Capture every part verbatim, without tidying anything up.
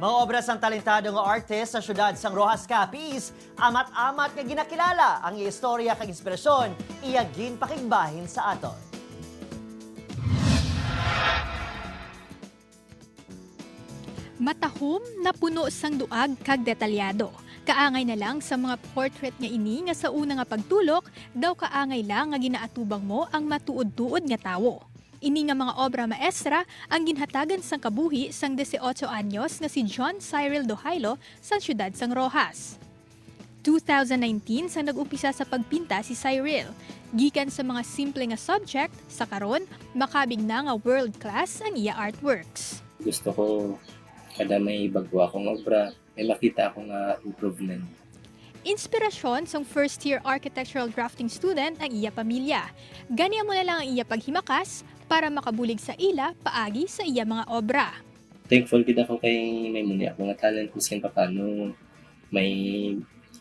Mga obra sang talentado nga artist sa siyudad sang Roxas, Capiz, amat-amat nga ginakilala ang iya istorya kag inspirasyon, iya ginpakigbahin sa aton. Matahom, napuno sang duag kag detalyado. Kaangay na lang sa mga portrait nga ini nga sa una nga pagtulok, daw kaangay lang nga ginaatubang mo ang matuod-tuod nga tawo. Ini nga mga obra maestra ang ginhatagan sang kabuhi sang dieciocho anyos nga si John Cyril Dohailo sang siyudad sang Roxas. Two thousand nineteen sang nag-umpisa sa pagpinta si Cyril. Gikan sa mga simple nga subject, sa karon, makabig na nga world-class ang iya artworks. Gusto ko kada may bag-o akong obra, may makita ako nga improvement. Inspirasyon sang first year architectural drafting student ang iya pamilya. Gani amo na lang ang iya paghimakas para makabulig sa ila paagi sa iya mga obra. Thankful gid ako kay may muni ako nga talent, maskin papano may,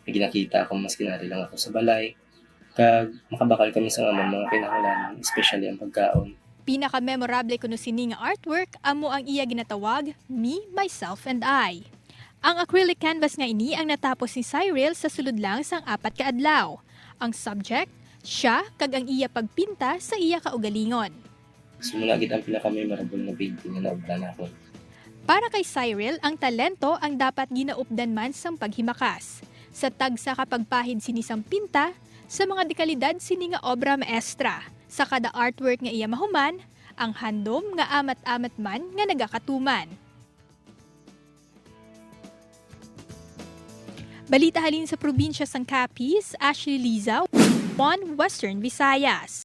may ginakita ako, maskin ari lang ako sa balay. Kag makabakal kami sa amon mga kinahanglanon, especially ang pagkaon. Pinaka-memorable kuno sini nga artwork amo ang iya ginatawag Me, Myself, and I. Ang acrylic canvas nga ini ang natapos ni Cyril sa sulod lang sang apat ka adlaw. Ang subject, siya kag ang iya pagpinta sa iya kaugalingon. So muna gid ang pinaka-memorable nga painting nga naobra nako. Para kay Cyril, ang talento ang dapat ginaupdan man sang paghimakas. Sa tagsa ka pagpahid sini sang pinta, sa mga dekalidad sini nga obra maestra, sa kada artwork nga iya mahuman, ang handom nga amat-amat man nga nagakatuman. Balita halin sa probinsya sang Capiz, Ashley Lizaw, One Western Visayas.